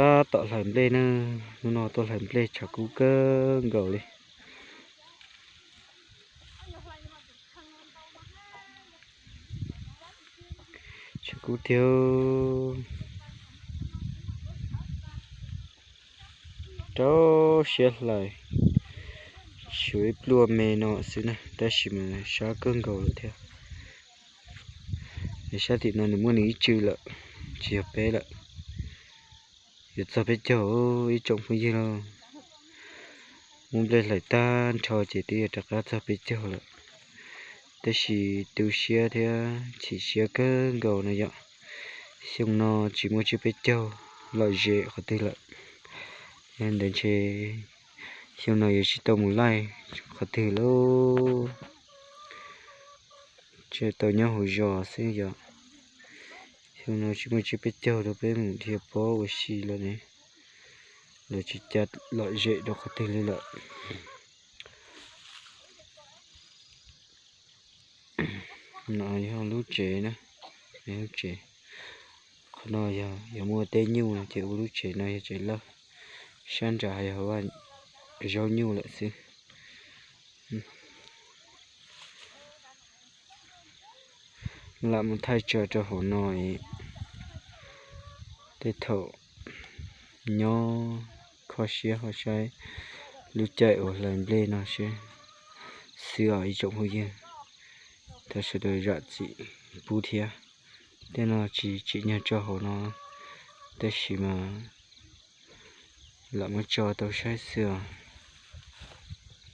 Tab tom hlais nplej na, hnub no tuaj hlais nplej tshav kub kawg nkaus li. Tshav kub tiag, rau siab hlais, tshuav ib pluag me no xwb na, tab sis mas sab kawg nkaus lawm thiab. Nws sab tim no nws muaj nws ib tsw lawm, tsis yog peb lawm. Yuav txog peb caug ib tsoom phooj ywg lauj. Muab nplej hlais tag nrho ces twb yuav rov qab txog peb caug lawm. Tab sis tu siab thiab chim siab kawg nkaus no yom. Xyoo no tsis muaj tsiab peb caug lom zem qhov twg lawm. Yog ntawd ntshe xyoo no yuav tsis tau mus laij qhov twg lauj. Tsis tau nyob hauv zos xwb yom. Xyoo no tsis muaj tsiab peb caug rau peb mus dhia pob ua si lawm ne. Lawv tsis ca lom zem rau qhov twg li lawm. No yog lub tsev na, lub tsev. Qhov no yog, yog muaj teb nyuj no ces ua lub tsev no yog tsev lawj. Sab nrad yog vaj zaub nyuj lawm xwb. Lam mus thaij tso rau hauv no, tej thaum nyob kho siab ho saib lub caij uas hlais nplej no seb xwb os ib tsoom phooj ywg. Thov sawv daws zam txim pub thiab. Tej no tsis tsim nyog tso hauv no, tab sis mas lam muab tso tau saib xwb os.